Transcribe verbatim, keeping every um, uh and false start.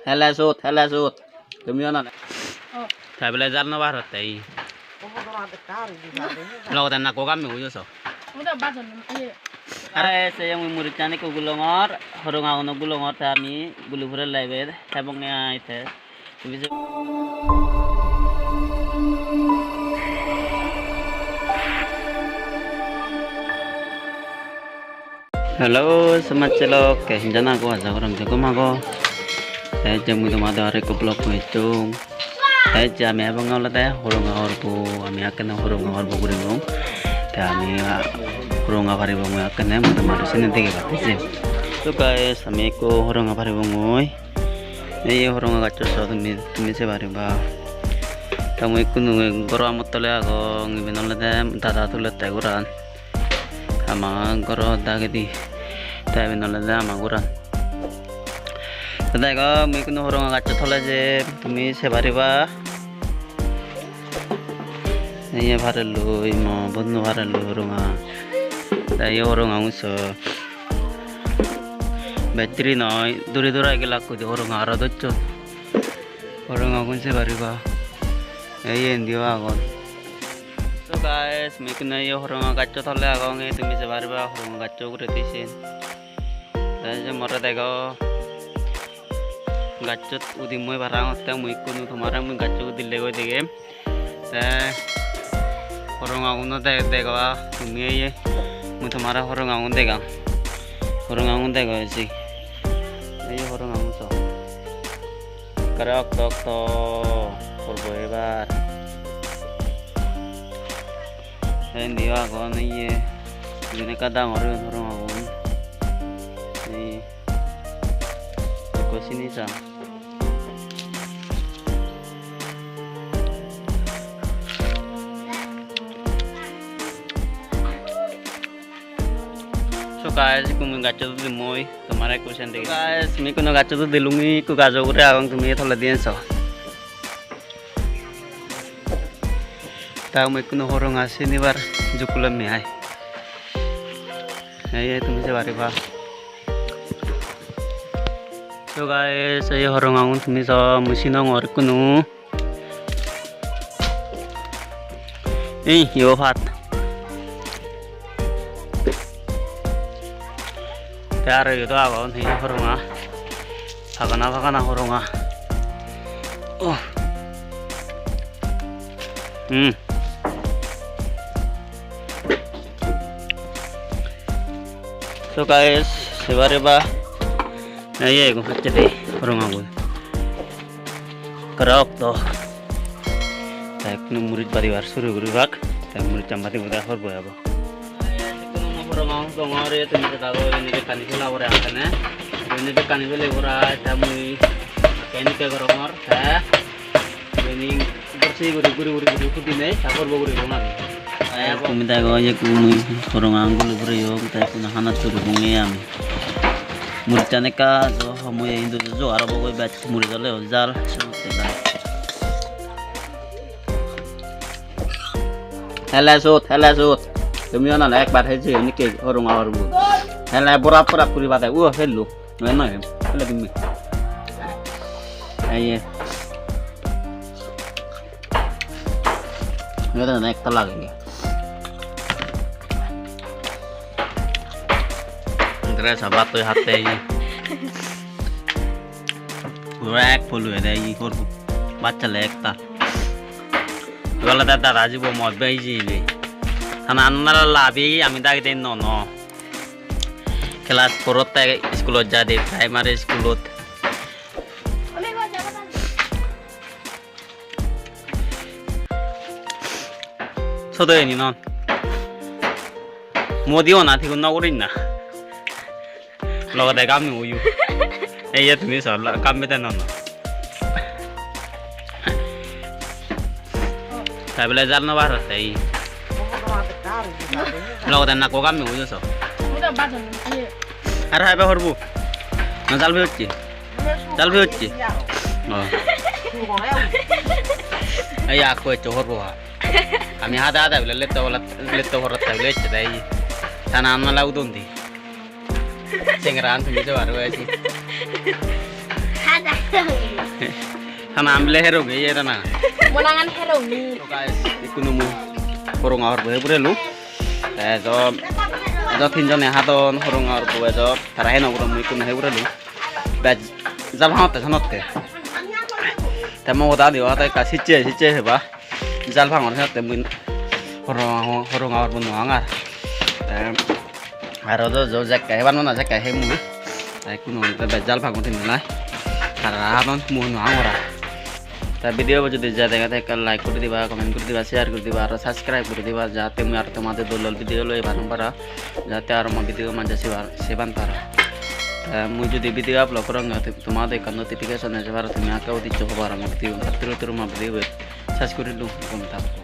Hele sot, hele sot. Tumi ona. Te bele jal no bar hotte i. Logode nakko gamme uyo so. Are se mui murichani ko gulongor, horong agono gulongor te ami guli pure lebe te bonge ai te. Tumi se Hello, somajje lok, ke hinjan ago, aja gorong je gom ago. Te je mui tomare aro ekko vlog gocchong. Te je ami ebong olode Horonga horbo, ami ekkene Horonga horbo guribong. Te ami, ah, Horonga paribong ekkene, mui tomare sini dege batte je. So guys, ami ekko Horonga paribong oi. Ei Horonga gaccho so tumi, tumi se pariba. Te mui ekko nungoi goro amot tole agong, iben olode dada tulette goran. Ama goro dagedi. Te iben olode ama goran. Te dego mui ekko Horonga gaccho tole je tumi se pariba. Iye parelloi, mo bot no parelloi Horonga. Te iye Horonga uso. Battery noi, duri dura gelakkoi de Horonga aro docchon. Horongagun se pariba. Ei indiyo agon. So guys, mui ekkene ei Horonga gaccho tole agong, ei tumi se pariba Horonga gaccho uguredi siyen. Te je more dego gacchot udi mui parapang otte mui ekkunu tomare mui gaccho udi legoi degem. Te Horongaguno de-, dego a tumi ei mui tomare Horongagun degang. Horongagun dego esi. Ei Horongagun so. Ekkere okto okto porbo ebar. Te indiyo agon iye, iben ekka dangor oyon Horongagun. Ei, ekko sini sa. So guys, ekko mui gacchot udi mui tomare ekko sen degi. Guys, mui ekko gacchot udi lungi, ekko gajo ugure agong, tumi toledi en so. Ta mui ekko Horonga sinibar jukkulom me ai. Ei, ei, tumi se pariba. So guys, ei Horongagun tumi so, mui sinongor ekkunu. Ei, yo phat. Te aro iyot agon hi Horonga. Pagana pagana Horonga. Oh. Hmm. So guys, se pariba. Ei, ei, gom hacche de, Horongagun. Korok to. Te ekkunu muris badibar suru guribak. Te muris cham badi bada hor boyabo. Guys, ekkunu mo Horongagun dongor, tumi se dago, ini bekkani sela pore akkene. Ini bekkani bele pora, te mui, keni ke gorongor, te. Ini bersih guri, guri, guri, guri, pudine, sapor bo guri, guri, guri. Tumi dego, ye ku mui Horongagun guli pore yo, te kuna hana turu bunge ami. Murichchan ekka jo, homoye hintu jo aro bogoi bej muri dole o jal, sot ekka. Hele sot, hele sot. Tumi ona na ekbar heje niki Horonga horbu. Hele borap borap guri bade, uo hello. Noi, noi, hele dimmi. Aye. Ini tuh naik telag ini. Dress apa tuh hati ini? Rek bolu ada ini kur baca lek ta. Wala da da ji bo mo be ji ni. Sana anara labi ami dagi den no no. Class four-ot te school-ot jade, primary school-ot. Sodo eni non. Modi ona thigun no gurin na. Logode gami uyu. Ei ye tumi sol gami te non. Te bele jal no bar hotte i. Logode nakko gami uyo so. Ar haibe horbu. Na jal be hocche. Jal be hocche. Oh. Ei akko eccho horbu ha. Ami hada hada bile letto bola letto borot ta bile ecche dai. Tana amala udon di. Sengran tumi je baro esi. Hana amle herogi ye rana. Monangan herogi. So guys, ikkunu mui horonga horbo he purelu. Te ejo, ejo tinjone hadon horonga horbo ejo. Tara heno guro mui ikkunu he purelu. Bej jal hangotte sanotte. Te mo goda diyo hata ekka sicche sicche heba. Jal pangor senotte mui horonga, horonga hor bo nw pang ar. Te aro do jo jekke hebar mona jekke he mui. Te ikkunu olode bej jal pangor tinno nai. Tara hadon mui nw pangor ar. Te video bo jodi ja dege te ekka like guri diba, comment guri diba, share guri diba, aro subscribe guri diba, jate mui aro tomade dol dol video loi banang para, jate aro mo video manje sebar, seban para. Te mui jodi video upload gorong, te tomade ekka notification eje paro, tumi akke udiccho hobar mo video, turu turu mo video. Ses guri lu, gom thakko.